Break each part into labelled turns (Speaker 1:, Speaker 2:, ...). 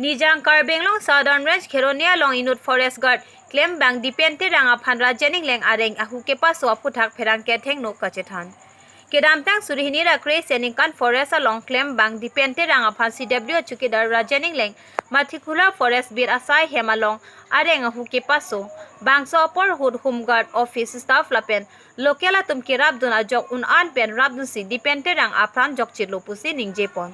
Speaker 1: Nijang Karbi Anglong Southern Range Kheronia long inut forest guard claim bang Dipen Terang aphan Rajening leng areng ahu ke paso aphuthak pherang ke thengno kachethan. Kedamtang surihini rakre seningkan forest along claim bang Dipen Terang aphan CW chukidar Rajening leng Mathikula forest bir asai hemalong areng ahu ke paso bangso apor hud home guard office staff lapen lokela tumki rabdun ajok un an pen rabdun si Dipen Terang aphan jok chilopusi ningjepon.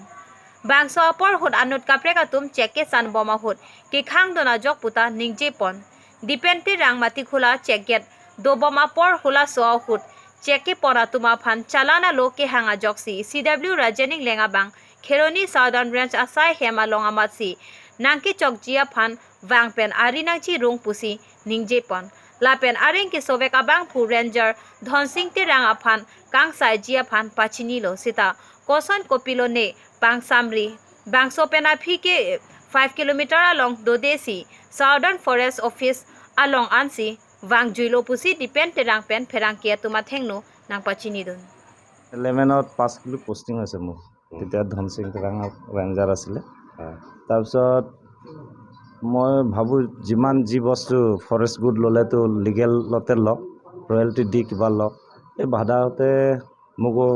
Speaker 1: Bangso apor hud anut kapreka tum cheke san boma hud ki khang dona jok puta ningje pon. Dipen Terang Mathikula check gate do boma por hula so hud cheke pora tuma phan chalana lo ke hanga jok si CW Rajening lenga bang Kheroni Southern Range asai hema longa mat si nangki chok jia phan wang pen ari nangchi rung pusi ningje pon. Lapen areng ki sovek abang phu ranger Dhansing Terang aphan kang sai jia phan pachini lo sita koson kopilo ne bang samri bangso pena phi ke 5 km along dodesi Southern Forest Office along ansi wang juilo pusi Dipen Terang pen pherang ke tuma thengno nang pachini dun.
Speaker 2: 11ত 5 kilo posting হৈছে মোৰ, তেতিয়া Dhan Singh Terang ranger আছিলে। তাৰপিছত মই ভাবোঁ যিমান যি বস্তু ফৰেষ্ট গুড ল'লেতো লিগেলতে লওক, ৰয়েলটি দি কিবা লওক। এই বাধাতে মোকো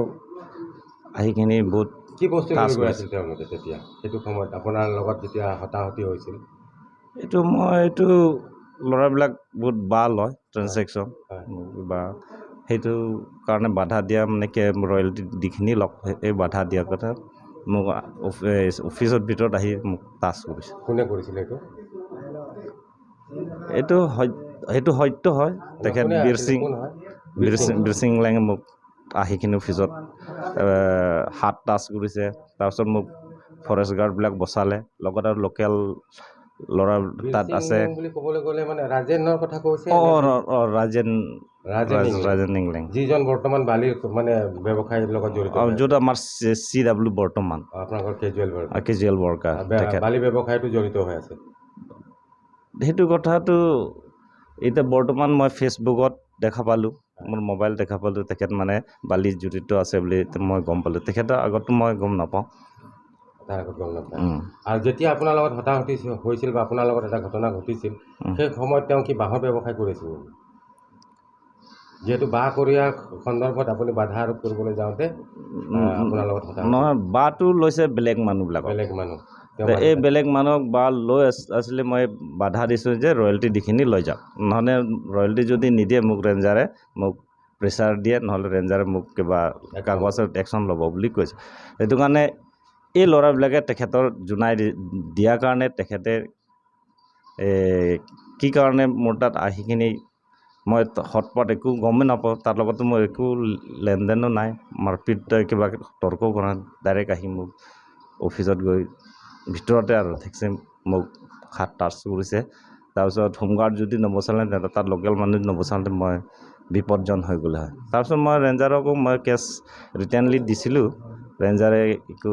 Speaker 2: আহিখিনি বহুত
Speaker 3: কি বস্তু লৈ গৈ আছিল তেওঁলোকে তেতিয়া সেইটো সময়ত আপোনাৰ লগত যেতিয়া হতাহতি হৈছিল?
Speaker 2: এইটো মই এইটো ল'ৰাবিলাক বহুত বাহ লয় ট্ৰেনজেকশ্যন বা সেইটো কাৰণে বাধা দিয়া মানে কি ৰয়েলটি দিখিনি লওক, এই বাধা দিয়াৰ কথা মোক অফিচৰ ভিতৰত আহি মোক টাচ কৰিছে।
Speaker 3: কোনে কৰিছিলে এইটো?
Speaker 2: এইটো সেইটো সত্য হয়, তেখেত বীৰ সিং লেঙে মোক আহিখিনি অফিচত হাত টাচ কৰিছে। তাৰপিছত মোক ফৰেষ্ট গাৰ্ডবিলাক বচালে, লগত আৰু লোকেল ল'ৰা তাত আছে।
Speaker 3: বুলি ক'বলৈ গ'লে মানে ৰাজেনৰ কথা কৈছে?
Speaker 2: অঁ, ৰাজেন ৰাজেন ইংলেং,
Speaker 3: যিজন বৰ্তমান বালিৰ মানে ব্যৱসায়ীৰ লগত জড়িত,
Speaker 2: য'ত আমাৰ চি ডাব্লিউ বৰ্তমান
Speaker 3: আপোনালোকৰ
Speaker 2: কেজুৱেল ৱৰ্কাৰ,
Speaker 3: বালি ব্যৱসায়টো জড়িত হৈ আছে।
Speaker 2: সেইটো কথাটো এতিয়া বৰ্তমান মই ফেচবুকত দেখা পালোঁ, মোৰ মোবাইল দেখা পালোঁ, তেখেত মানে বালিত জড়িত আছে বুলি মই গম পালোঁ। তেখেতৰ আগতো মই গম নাপাওঁ।
Speaker 3: তাৰ আগত গম নাপায়। আৰু যেতিয়া আপোনাৰ লগত হতাহতি হৈছিল বা আপোনাৰ লগত এটা ঘটনা ঘটিছিল, সেই সময়ত তেওঁ কি বাঁহৰ ব্যৱসায় কৰিছিল নেকি? যিহেতু বাঁহ কঢ়িয়াৰ সন্দৰ্ভত আপুনি বাধা আৰোপ কৰিবলৈ যাওঁতে আপোনাৰ লগত হতাহতি?
Speaker 2: নহয়, বাঁহটো লৈছে বেলেগ মানুহবিলাকক।
Speaker 3: বেলেগ মানুহ।
Speaker 2: এই বেলেগ মানুহক বাঁহ লৈ আছিলে, মই বাধা দিছোঁ যে ৰয়েলটি দিখিনি লৈ যাওক, নহ'লে ৰয়েলটি যদি নিদিয়ে মোক ৰেঞ্জাৰে মোক প্ৰেছাৰ দিয়ে, নহ'লে ৰেঞ্জাৰে মোক কিবা কাগজত একশ্যন ল'ব বুলি কৈছে। সেইটো কাৰণে এই ল'ৰাবিলাকে তেখেতৰ জোনাই দিয়াৰ কাৰণে তেখেতে কি কাৰণে মোৰ তাত আহিখিনি মই হটপট একো গমেই নাপাওঁ, তাৰ লগতো মোৰ একো লেনদেনো নাই, মাৰপিট কিবা তৰ্কও কৰা নাই, ডাইৰেক্ট আহি মোক অফিচত গৈ ভিতৰতে আৰু ঠিকছে মোক হাত টাচ কৰিছে। তাৰপিছত হোমগাৰ্ড যদি নবচালে, তাত লোকেল মানুহ নবচালে মই বিপদজন হৈ গ'লে হয়। তাৰপিছত মই ৰেঞ্জাৰকো মই কেছ ৰিটাৰ্ণলি দিছিলোঁ, ৰেঞ্জাৰে একো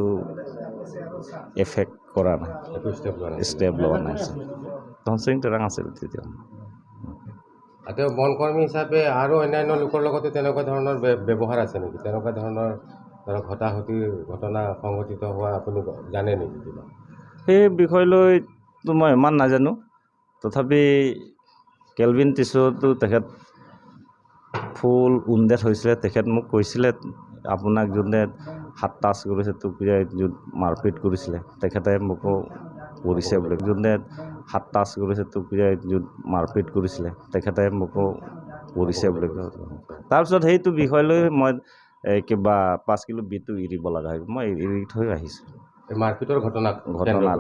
Speaker 2: এফেক্ট কৰা নাই, ষ্টেপ লোৱা নাই। ধনসিং তেৰাং আছিল তেতিয়া।
Speaker 3: তেওঁ বনকৰ্মী হিচাপে আৰু অন্যান্য লোকৰ লগতো তেনেকুৱা ধৰণৰ ব্যৱহাৰ আছে নেকি? তেনেকুৱা ধৰণৰ ধৰক হতাহতিৰ ঘটনা সংঘটিত হোৱা আপুনি জানে নেকি কিবা?
Speaker 2: সেই বিষয়লৈতো মই ইমান নাজানো, তথাপি কেলভিন টিছুটো তেখেত ফুল উণ্ডেড হৈছিলে। তেখেত মোক কৈছিলে আপোনাক যোনে হাত টাচ কৰিছে, তোক য'ত মাৰপিট কৰিছিলে, তেখেতে মোকো কৰিছে বুলি। যোনে হাত টাচ কৰিছে, তোক য'ত মাৰপিট কৰিছিলে, তেখেতে মোকো কৰিছে বুলি। তাৰপিছত সেইটো বিষয়লৈ মই কিবা 5 কিলো বিটো এৰিব লগা হৈ মই এৰি থৈ আহিছোঁ।
Speaker 3: মাৰপিটৰ ঘটনাত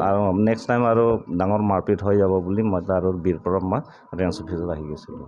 Speaker 2: আৰু নেক্সট টাইম আৰু ডাঙৰ মাৰপিট হৈ যাব বুলি মই আৰু বীৰ পৰা মই ৰেঞ্জ অফিচত আহি গৈছিলোঁ।